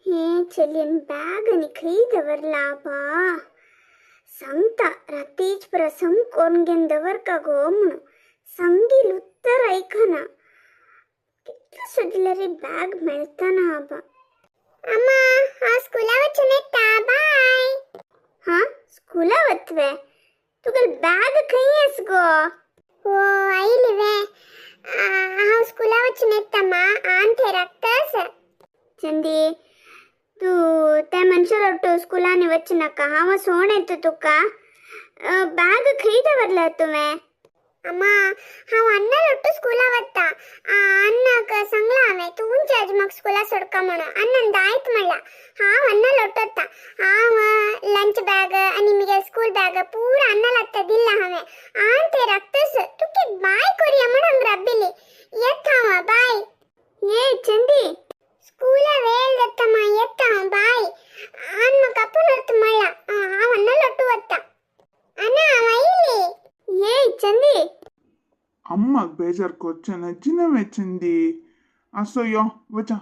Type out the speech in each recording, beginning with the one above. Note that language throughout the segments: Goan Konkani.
हें चलयेन बॅग आनी खंय दवरला बा? सांगता रातीच प्रसंग कोरून घेवन दवर का गो म्हणून सांगील उत्तर आयकना. कितलो सोदल्यार बॅग मेळतना आबा. अम्मा हांव स्कुला वचून येता, बाय. हां स्कुला वतवे? तुगेल बॅग खंय आस गो? ओ आयली वे. हांव स्कुला वचून येता मा, आन थंय राखतास. चंदी तूं त्या मनशाला ಒಟ್ಟು स्कुलांनी वच नाका, हांव सोण येता तुका. बॅग खंय दवरला तुवें? अम्मा हांव अन्ना लोट्टू स्कुला वता. अन्नाक सांगला हांवें तूं उंच म्हाका स्कुला सोडका म्हणून. अन्नान दायत म्हणला. हांव अन्ना लोटता. हांव लंच बॅग आनी म्हगे स्कूल बॅग पुरा अन्ना लागता दिला हांवें. आन थंय राखतास. तुका बाय कोरया म्हण हांगा राबिल्ली. येता हांव, बाय. ये चंदी स्कुला वेळ जाता मा, येता हांव, बाय. आन म्हाका आपूण व्हरता म्हणला. हांव अन्ना लोटू वता. अन्ना हांव आयली. ये चंदी. अम्माक बेजार करचें नज्जी चंदी. असो यो वचा.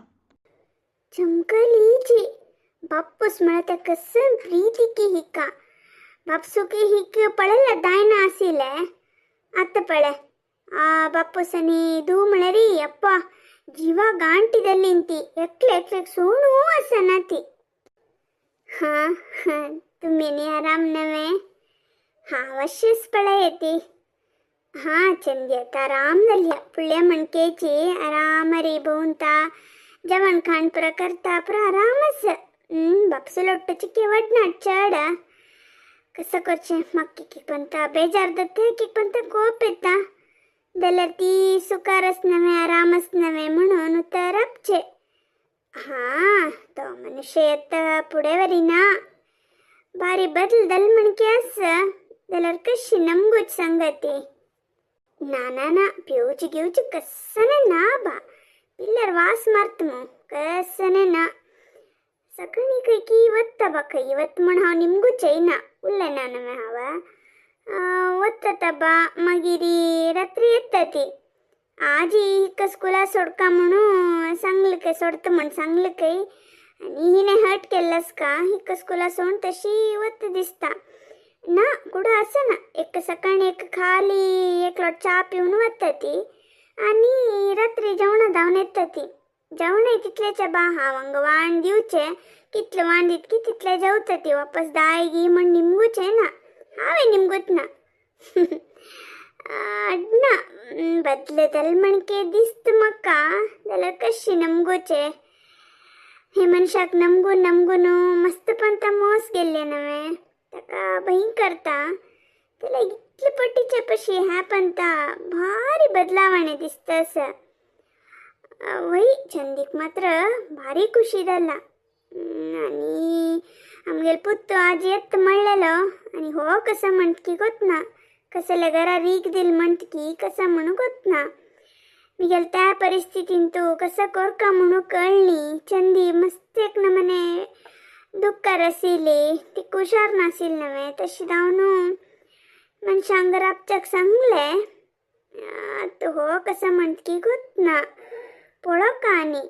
चमकलीची बाप्पूस म्हळ्यार कसम प्रीती की हिका बापसुकी हिक पळयला दायना आशिल्ले. आतां पळय आ बाप्पूस आनी दू म्हळ्यार अप्पा जीवा गांठीದಲ್ಲಿ ती एकले एकलेक सोणू आसना ती. हां हां तुमी न्ही आराम नवे? हांव अशीच पळय ती. हां चंदी आतां आराम जाल्या. फुडल्या मणकेची आराम रे भोंवता, जेवण खाण पुरा करता, पुरा आराम आसा. बापसो लोट्टाची केवट ना चड. कसं करचें म्हाका एक एक पंता बेजार जाता, एक एक पंता कोप येता. जाल्यार ती सुखार आसनवे आराम आसनवे म्हणून उतर राबचें. हां तो मनुष्य येता फुडें वरिना बारी बदल दल म्हणके आसा जाल्यार कशी नमगूच सांगा ती. ना ना ना पिवची घेवची कसने ना बा. पिल्ल्यार वास मारता मू कसने ना. सकाळी खंय की वत्ता बा, खंय वत म्हण हांव निमगूच येयना. उल्लें ना नवें हांव वत्ता बा. मागीर रात्री येता ती. आजी हिका स्कुला सोडका म्हणून सांगलें काय सोडता म्हण सांगलें काय आनी हिणें हर्ट केल्लास का हिका स्कुला सोड तशी वता दिसता. ना कुडो आसना. एक सकाळी एक खाली एक लोट च्या पिवन वता ती आनी रात्री जेवणां धांवन येता ती. जेवणय तितलेंच बा. हांव हांगा वाण दिवचें कितलें वाण दितकी तितलें जेवता ती. वापस दाय गी म्हण निमगूच येना. हांवें निमगूच ना. ना बदलतल म्हणके दिसता म्हाका जाल्यार कशी नमगूचें हे मनशाक नमगून नमगून मस्त पंता मोस गेल्ले नवें ताका भयंकर करता. जाल्यार इतले पट्टीचे पशी ह्या पंता भारी बदलावणें दिसता आसा. वय चंदीक मात्र भारी खुशी जाला. आनी आमगेलो पुत्तू आज येता म्हणलेलो आनी हो कसो म्हणटकी गोतना कसले घरा रीक दिल म्हणटकी कसो म्हणू गोतना. मिगेल त्या परिस्थितीन तूं कसो करका म्हणू कळ्ळी. चंदी मस्त एक नमने दुःखार आशिल्ली. ती हुशार नाशिल्ली नवें तशी जावन मनशांक राबच्याक सांगलें. आतां हो कसो म्हणटकी गोतना पळोवका. आनी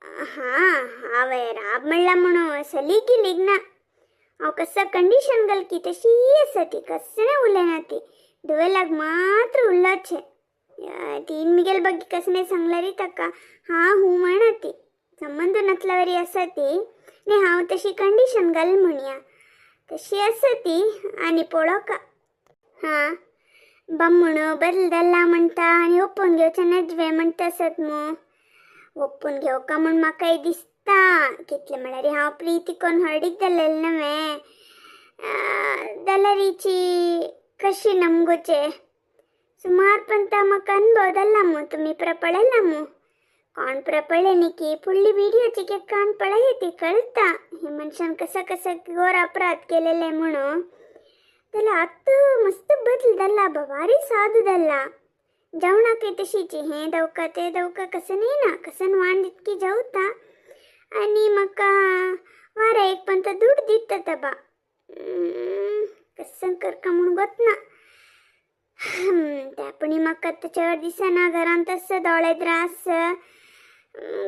हां हांवें राब म्हणलां म्हणून सली गिलीग ना. हांव कसो कंडिशन घालकी तशी आसा ती. कसलें उलयना ती. धुवेलाक मात्र उलोवचें. तीन मिगेल बगी कसलें सांगल्यार ताका हां हूं म्हणा ती. संबंद नासल्या वरी आसा ती. न्ही हांव तशी कंडिशन घाल म्हणया तशी आसा ती. आनी पळोवका हां बामण बदल जाल्ला म्हणटा आनी ओपून घेवचें नजवे म्हणटा आसत मू. ओपून घेवका म्हूण म्हाकाय दिसता. कितलें म्हळ्यार हांव प्रिती कोन्न हळडीक जाल्लेलें नवें जाल्यारीची कशी नमगूचें सुमार पंता म्हाका अनुभव जाल्ला मू. तुमी पुरा पळयला मू. कोण पुरा पळय न्ही की फुडली विडियोची की कान पळय ती कळटा हे मनशान कसो कसो घोर अपराध केलेले म्हणून. जाल्यार आतां मस्त बदल जाला बा. भारी सादू जाला. जेवणाकय तशीच हें दवका तें दवका कसं न्ही ना. कसन वाण तितकी जेवता आनी म्हाका वारा एक पंता दुड दिता बा. कसं करका म्हूण गोतना. त्या पुणी म्हाका आतां चड दिसना घरांत आसा दोळे त्रास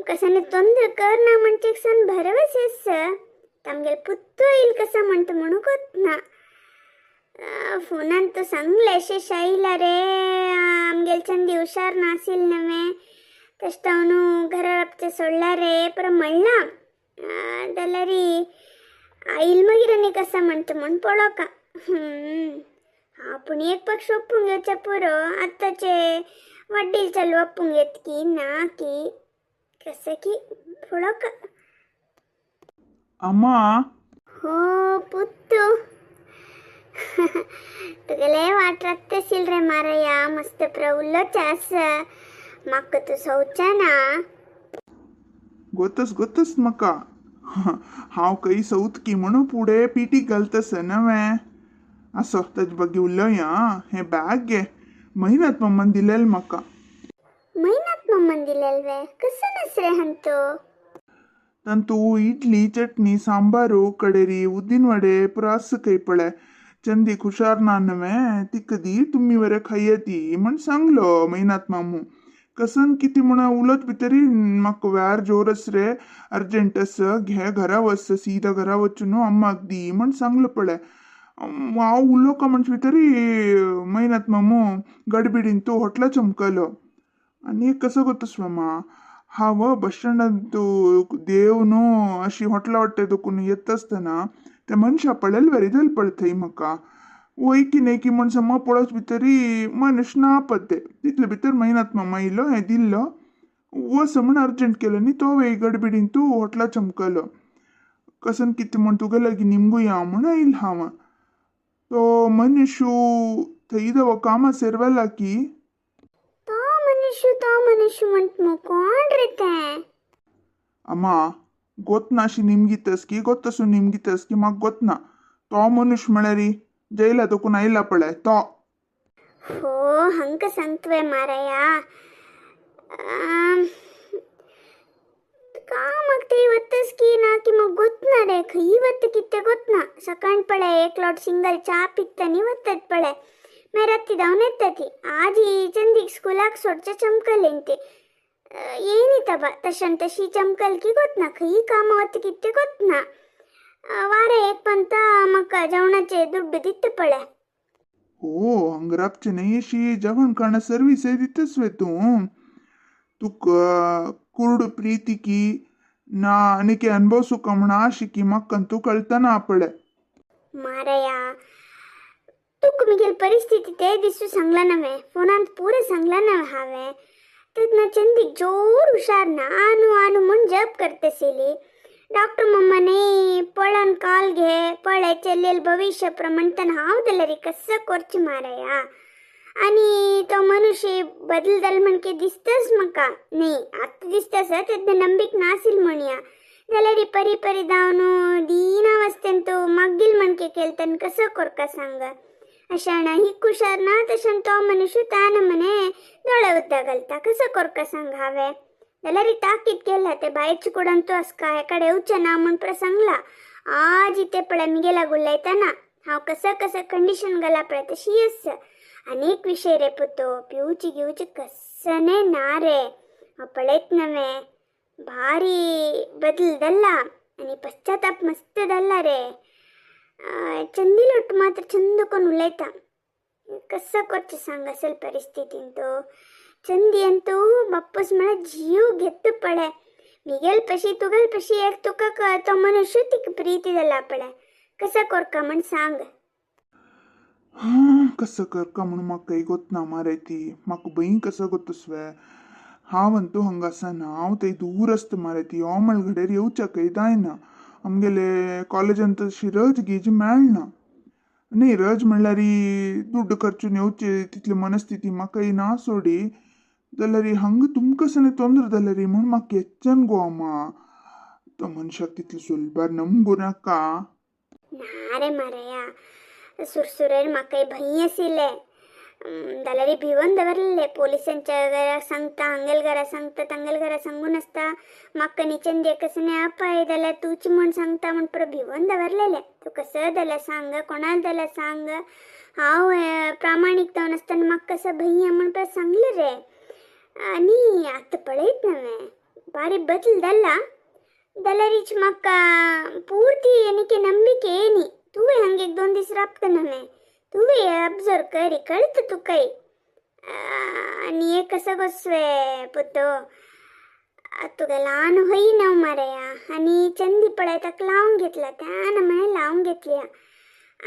कसं तोंदर करना म्हणचे सन भरवस आमगेले पुत्तू येयल कसो म्हणटा म्हणून गोत ना. फोनान तो सांगलें अशें आयला रे आमगेले चंदी हुशार नासिल नवें तशें हांव घरा राबचें सोडला रे पर म्हणलां जाल्यार आयल मागीर आनी कसां म्हणटा म्हूण पळोवका. हांव पूण एक पक्ष ओप्पूंक घेवचें पुरो आतांचे वडील चालू ओप्पूंक येत की ना की कसं की पळोवका. अम्मा हो पुत्तू तुगेले वाट राखतेशील रे मारया मस्त प्रउल्लोच आस म्हाका तूं सोवचें ना. गोतस गोतस म्हाका हांव खंय सौत की म्हणून फुडें पिटीक घालतस नवें आसो ताजे बागी उलोवया. हें बॅग घे महिनात मम्मान दिलेलें म्हाका. महिनात मम्मान दिलेलें वे कसो नस रे हंतो? ತಂತು ಇಡ್ಲಿ ಚಟ್ನಿ ಸಾಂಬಾರು ಕಡೇರಿ ಉದ್ದಿನ ವಡೆ ಪುರಾಸ್ ಕೈಪಳೆ चंदी हुशार ना नवे तिकदी तुमी वरे खायती म्हण सांगलो महिनात मामू. कसन किती म्हण उलत भितरी म्हाका व्यार जोर रे अर्जंट आस घे घरा वच सीधा घरा वच न्हू अम्माक दी म्हण सांगलो पळय. हांव उलोवका म्हणचे भितरी महिनात मामू गडबिडीन तूं होटला चमकलो. आनी एक कसो करता मामा हांव बस स्टँडांत देव न्हू अशी हॉटला वाडटे दुखून येता आसतना ते मनशा पळयले बरी जालें पळय थंय म्हाका वय की न्हय की म्हण समज पळोवच भितरी मनुष्य ना पत्ते तितले भितर महिनात मामा येयलो हें दिल्लो वस म्हण अर्जंट केलो न्ही तो वे गडबिडीन तूं हॉटला चमकलो. कसन कितें म्हण तुगे लागीं निमगुया म्हण आयल हांव. तो मनुष्य थंय दव कामा सेरवेला की तो मनुष्य म्हणटा मगो कोण रे तें? अम्मा गोतना अशी निमगितस की गोतसू निमगितस की म्हाका गोतना तो मनुष्य म्हळ्यार जैला तकून आयला पळय तो. हो हंक सांगतोय माराया का मग ते वतस की ना की मग गोतना रे खंय वत कितें गोतना. सकाळ पळय एक लोट सिंगल च्या पित्त न्ही वतात पळय मागीर राती धांवन येता ती. आजी चंदीक स्कुलाक सोडचे चमकलें ते येयनी तबा तशान तशी चमकल की गोतना खंय कामां वता कितें गोतना. वारे एक पंता म्हाका जेवणाचे दुड्ड दिता पळय. हो हांगा राबचें न्हय अशी जेवण खाणा सर्वीस दितस वे तूं. तुका कुर्ड प्रीती की ना आनी अनुभव सुका म्हण आशिकी म्हाका तूं कळतना पळय. मारया तुका म्हगेली परिस्थिती ते दिसू सांगला नव्हे फोनांत पुरें सांगला नव्हे हांवें. तेन्ना चंदीक जोर हुशार ना आनू आनू म्हूण जप करतशिली. डॉक्टर मम्मा न्ही पळोवन कॉल घे पळय चेल्लेल भविश्य प्रमाण हांव जाल्यार कसो करचें मारया. आनी तो मनुष्य बदल जालो म्हणके दिसताच म्हाका न्ही आतां दिसता आसा तेन्ना नंबीक नासील म्हणया जाल्यार परी परी धांवन दीनावस्थेन तो मागील म्हणके केल तेन्ना कसो करका सांग. अशान ही हुशार ना तशान तो मनुष्य तान मने दोळे उद्दा घालता कसो करका सांग हांवें. जाल्यार ताकीद केला ते बायचे कुडान तूं आसका हेकडे येवचें ना म्हूण प्रसंगला. आज इथे पळय मिगेला गुल्लयतना हांव कसं कसं कंडिशन घाला पळय तशी आसा. अनेक विशय रे पुतो पिवची घेवची कसने ना रे. हांव पळयत नव्हे भारी बदल जाल्ला आनी पश्चाताप मस्त जाल्ला रे. चंदीलोट मात्र चंद कोण उलयता कसं करचें सांग असल परिस्थितीन तो. चंदी अंतू बाप्पस म्हळ्यार जीव घेत पळय मिगेल पशी तुगेल पशी एक तुका तो मनुष्य तिका प्रीती जाला पळय कसं करका म्हण सांग. कसं करका म्हणून म्हाका गोतना माराय ती म्हाका भंय कसो गोतसवे. हांव अंतू हांगा आसना हांव थंय दूर आसता माराय ती यो म्हळ्यार घडये येवच्याक जायना. आमगेले कॉलेजांत तशी रज गीज मेळना न्ही. रज म्हणल्यार दुड्ड खर्चून येवचे तितली मनस्थिती म्हाका ना सोडी जाल्यार हांगा तुमकां सने तोंदर जाल्यार म्हूण म्हाका येच्चन गो अम्मा. तो मनशाक तितले सुलभार नमगू नाका. ना रे मारया सुरसुरेर म्हाका भंय आशिल्लें जाल्यार भिवन दवरलेलें पोलिसांच्या घरा सांगता हांगेल घरा सांगता तांगेल घरा सांगून आसता म्हाका न्ही चंदी कसं अपाय जाल्यार तूच म्हूण सांगता म्हूण पुरो भिवन दवरलेलें. तूं कसं जाल्यार सांग कोणाक जाल्यार सांग हांव प्रामाणीक जावन आसतना म्हाका कसं भंय म्हूण परत सांगलें रे. आनी आतां पळयत नव्हे बारी बदल जाला. जाल्यारीच म्हाका पुर्ती यानी नंबिके येनी. तुवें हांगा एक दोन दीस राबता न्हय, तुवें अब्जर्व करी कळत तुकाय. आनी एक कसं गोसवे पुतो तुका ल्हान होई नव मारया आनी चंदी पळय ताका लावन घेतला त्यान मागीर लावन घेतल्या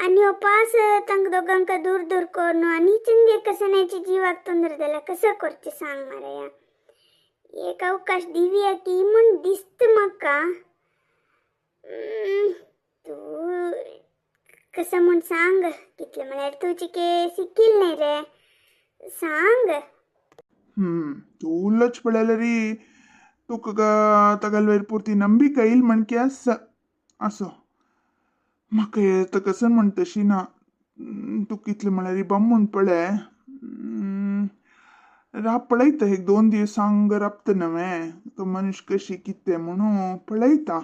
आनी उपास तांकां दोगांक दूर दूर करून आनी चंदी कसण्याची जिवाक तोंदर जाल्यार कसं करचें सांग मारया. एक अवकाश दिवया की म्हूण दिसता म्हाका. तूं कसं म्हूण सांग कितलें म्हळ्यार तूं चिके सिकील न्ही रे सांग. तूं उल्लोच पळयल्यारी तुका तगलवेर पुरती ನಂಬಿಕೆ ಇಲ್ಲ म्हणके आसा असो. म्हाका येता कसं म्हण तशी ना. तुका कितलें म्हळ्यार बम म्हूण पळय राब पळयता एक दोन दीस सांग राबता नवें तो मनीस कशी कितें म्हणून पळयता.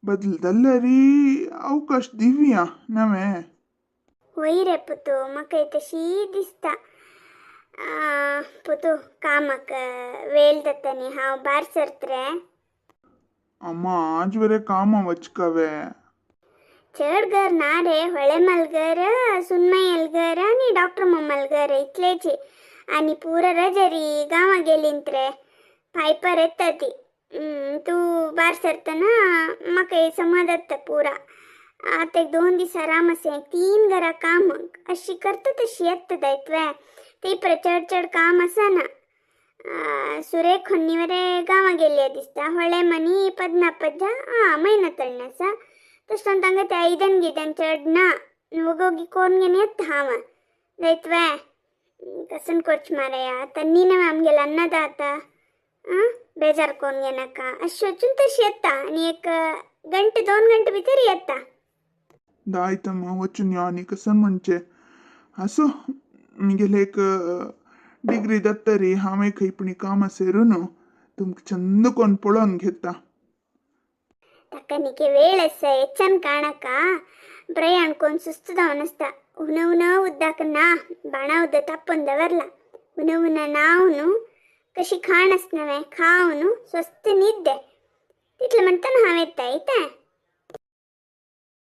बदल जाल्यारी अवकाश दिवया नवें. वय रे पुतो म्हाका तशी दिसता. पुतो कामाक वेळ जाता न्ही, हांव भायर सरत रे. अम्मा आज बरें कामां वचकावे. चड घर ना रे, होळे मलगर सुनमयल घर आनी डॉक्टर मम्मल घर इतलेची आनी पुरा रजरी गांवां गेलींत रे. पायपर येता ती. तूं भायर सरतना म्हाका समज जाता पुरा. आतां एक दोन दीस आराम आसा, तीन घरां काम अशी करता तशी येता दायत्वे ते पर चड चड काम आसना. सुरेख होन्नी वरे गांवां गेल्ली दिसता. होळे मनी पद्नापज्जा आ म्हयनो तळण आसा तशें तांकां ते आयदन गिदन चड ना वोगोगी कोन्न घेवन येता हांव दायत्वे. कसन करचें मारया तन्नी नवें आमगेलें अन्नदाता आं बेजार कोन्न घेनाका. अशें वचून तशें येता आनी एक गंटे दोन गंटे भितर येता. दायतम्मा वचून यो आनी कसं म्हणचें आसूं. म्हगेलें एक डिग्री जातरी हांवें खंय पुणी कामां सेरून तुमकां चंद कोन्न पळोवन घेता. ताका निके वेळ आसा ಹೆಚ್ಚನ್ ಕಾಣಕ ಪ್ರಯಾಣ ಕೊಂದು ಸುಸ್ತು ಅನಿಸ್ತ. ಉನ ಉನ ಉದ್ದಾಕ ನಾ ಬಾಣ ಉದ್ದ ತಪ್ಪೊಂದ ಬರ್ಲ ಉನ ಉನ ನಾವುನು कशी खाण आसना खावन स्वस्त न्हिद तितलें म्हणटना हांव येता येता.